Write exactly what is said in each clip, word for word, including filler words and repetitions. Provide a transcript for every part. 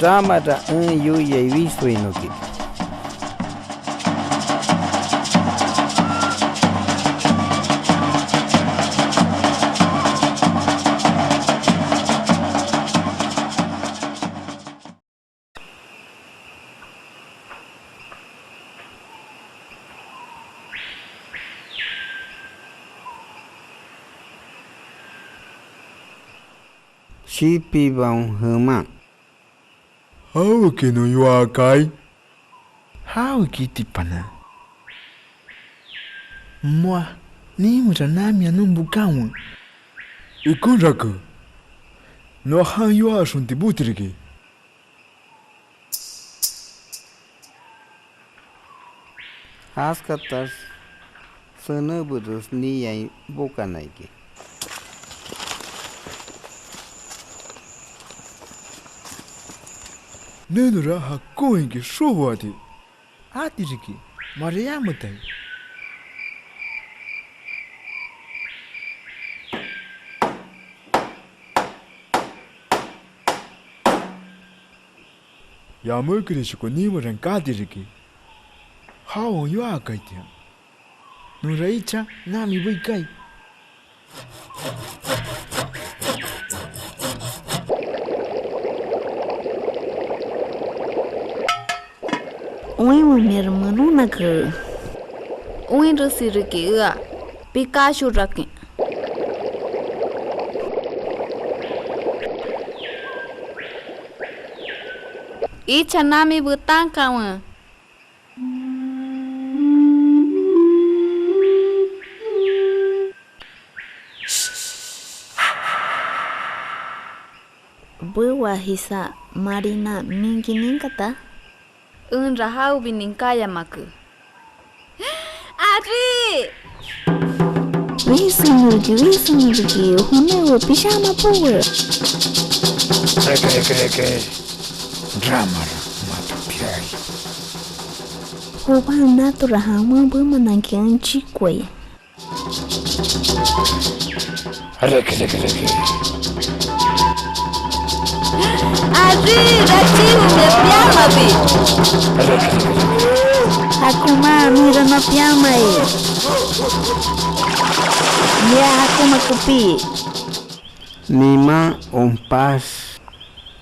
Ramara en yoiai wisoi noki. Shipibaon jeman. ¿Jaweki non yoiakai? ¿Jaweki itipana? Moa nimera namia non bokanwe. Ikonrake, noa jan yoaxonti boti riki. Jaskatax senenbires niai bokana iki. Nenora jakon iki xoboati. Jati riki, moara yametai. Yamékirishoko nimaran kati riki, jaon yoiakaitian. Nonra icha nami bei kaai. Oinwe mia meronake. Oinresi riki ea, pikashorakin. Icha nami betankanwe. Bewa jisa Marina, minki ninkata? Enra jawebi ninkáyamake. ¡Ari! Wisino riki, wisino riki, jonewe pishama powe. Reke, reke, reke. Ramara mato piai. Jobán natora jawen bemanankin en chikoai. Reke, reke, reke. Ari, rachibo mia piamabi. Reke, reke, reke. Jakonma, mira noa piamai. Mia jakonma kopí. Niman onpax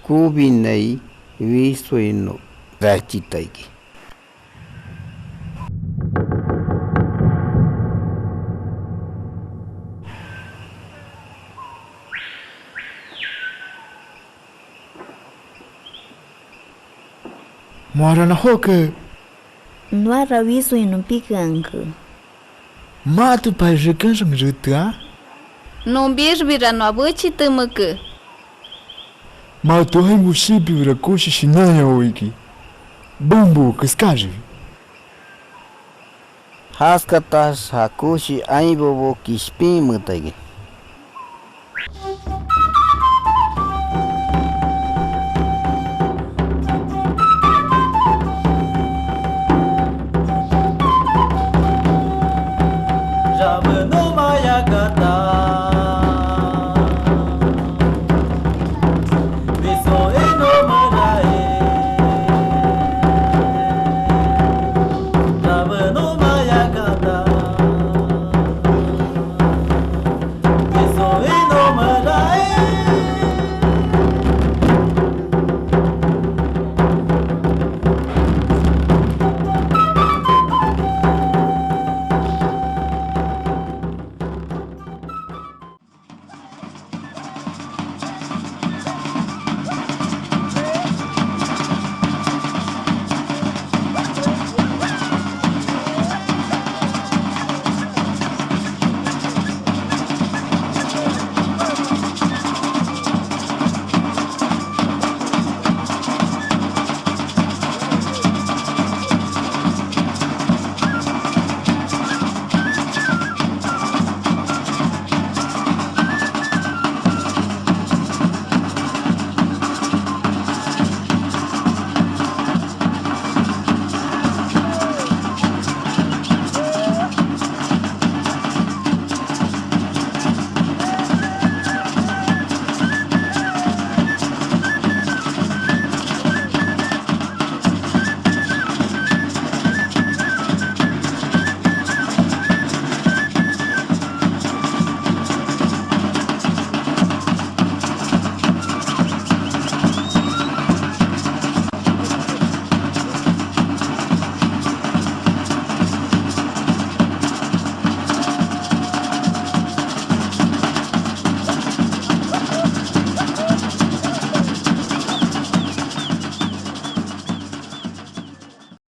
kobinai wisoi non rachita iki. Moara noa joke. Noara wisoi non pikeanke. Mato pai rekenxonki retea. Non bixbira noa bechitemeke. Mato jainbo shipibira koshi shinanyabo iki, benbo keskáribi. Jaskatax ja koshi ainbobo kishpinmeeta iki. Rabenoma yakata,